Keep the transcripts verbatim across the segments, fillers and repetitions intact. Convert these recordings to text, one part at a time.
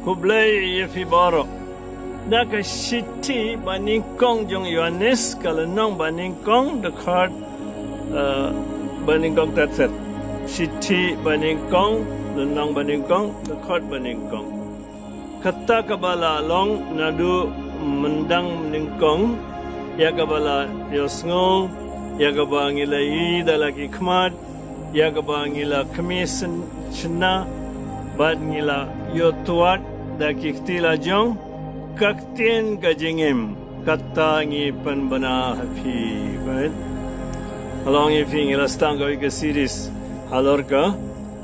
Khublei ïa phi baroh. Na ka shithi banyngkong jong Ïoannis, ka lynnong banyngkong, dkhot, eh, banyngkong ter ter. Shithi banyngkong, lynnong banyngkong, dkhot banyngkong. Kata kaba la long naduh myndang nyngkong, ïa kaba la ïohsngew, ïa kaba ngi la ïohi da la ki khmat, ïa kaba ngi la khmih syn-, shynna, bad ngi la ïohtwad da ki kti lajong, ka ktien ka jingim, kata ngi pynbna ha phi. Right? Halor ngi phi ngi la sdang kawei ka series halor ka,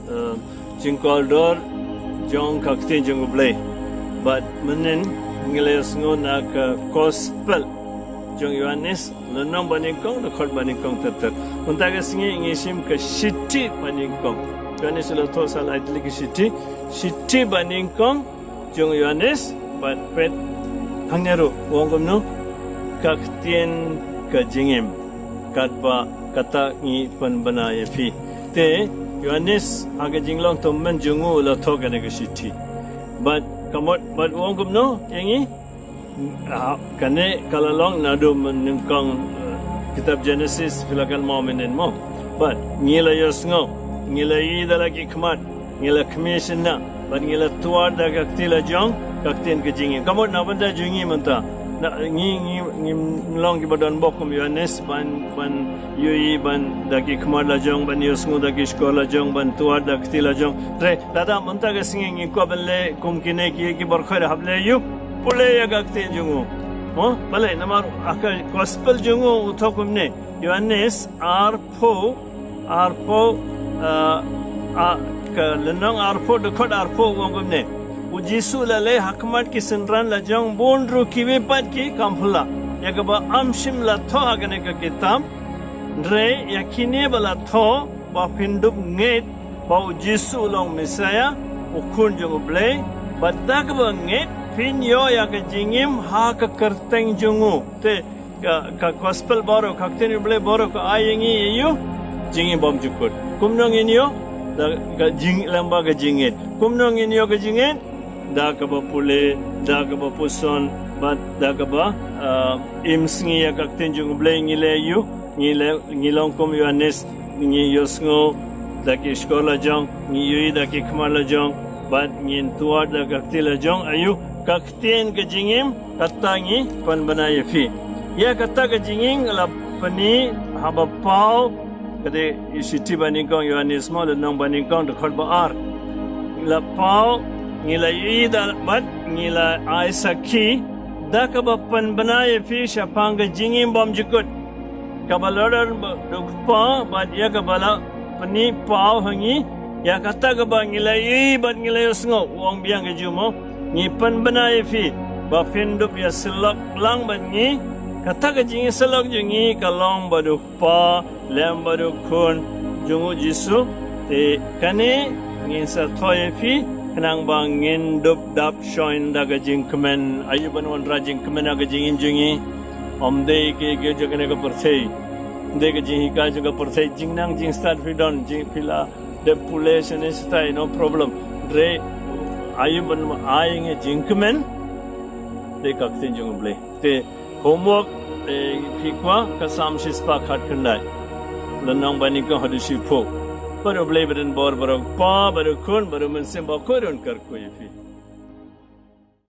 eh, jingkordor jong ka ktien jong U Blei. Bad mynnin ngi la ïohsngew na ka gospel jong Ïoannis, lynnong banyngkong, dkhot banyngkong ter ter. Mynta ka sngi ngi shim ka shithi banyngkong. Ïoannis u la thoh sa lai tylli ki shithi, shithi banyngkong jong Ïoannis, bad peit hangne ruh u ong kumno, ka ktien ka jingim, katba kata ngi pynbna ïa phi. Te Ïoannis ha ka jinglong tymmen jong u u la thoh kane ka shithi. Bad ka mut, bad u ong kumno ïa ngi? Ah, kane ka la long naduh mynnyngkong, eh, kitab Genesis, phi la kynmaw mynnin mo. Bad ngi la ïohsngew, ngi la ïohi da la ki khmat, ngi la khmih shynna, bad ngi la twad da ka kti lajong, ka ktien ka jingim. Ka mut na bynta jong ngi mynta, na, ngi, ngi, ngim long kiba don bok kum Ïoannis ban, ban ïohi, ban da ki khmat lajong, ban ïohsngew da ki shkor lajong, ban twad da ka kti lajong. Hynrei lada mynta ka sngi ngi kwah ban leh kum kine ki, ki baroh khoit hap leh ïa u, pule ïa ka ktien jong u. Mo, balei? Namar ha ka gospel jong u u thoh kumne. Ïoannis arphew, arphew, ah, ah, ka lynnong arphew, dkhot arphew u ong kumne. U Jisu u la leh ha khmat ki synran lajong bun ruh kiwei pat ki kam phylla, ïa kaba ym shym la thoh ha kane ka kitab. Hynrei ïa kine ba la thoh, ba phin dup ngeit ba u Jisu u long Messaïah, u Khun jong U Blei, bad da kaba ngeit phin ïoh ïa ka jingim ha ka kyrteng jong u. Te ka, ka gospel baroh, ka ktien U Blei baroh ka ai ïa ngi ïa u jingim bymjukut. Kumno ngin ïoh? Da ka jing, lyngba ka jingngeit. Kumno ngin ïoh ka jingngeit? Da kaba pule, da kaba puson, bad da kaba, ah, im sngi ïa ka ktien jong U Blei. Ngi leh ïa u, ngi leh, ngi long kum Ïoannis, ngi ïohsngew da ki shkor lajong, ngi ïohi da ki khmat lajong, bad ngin twad da ka kti lajong, ïa u ka ktien ka jingim, kata ngi pynbna ïa phi. Ïa kata ka jingim la pyni haba paw, ka dei shithi banyngkong Ïoannis mo, lynnong banyngkong, dkhot ba ar. La paw, ngi la ïohi da, bad ngi la ai sakhi, da kaba pynbna ïa phi shaphang ka jingim bymjukut, kaba la don ba-, da u Kpa, bad ïa kaba la pyni paw ha ngi. Ïa kata kaba ngi la ïohi bad ngi la ïohsngew, u ong biang ka Jiw mo, ngi pynbna ïa phi, ba phin dup ïasyllok lang bad ngi. Kata ka jingïasyllok jong ngi ka long bad u Kpa lem bad u Khun jong u Jisu. Te kane ngin sa thoh ïa phi khnang ba ngin dup dap shongin da ka jingkmen. Aïu ban wanrah jingkmen ha ka jingim jong ngi? Ym dei ki, ki jong kane ka pyrthei. Ym dei ka jinghikai jong ka pyrthei. Jingnang jingstad phi don, jing phi la dep pule shane shatai, no problem. Hynrei aïu ban ai ïa ngi jingkmen? Dei ka ktien jong U Blei. Te homework, eh, phi kwah, ka Salm shispah khatkhyndai, lynnong banyngkong haduh shiphew. Bad U Blei ba donbor, bad u Kpa, bad u Khun, bad u Mynsiem Bakhuid un kyrkhu ïa phi.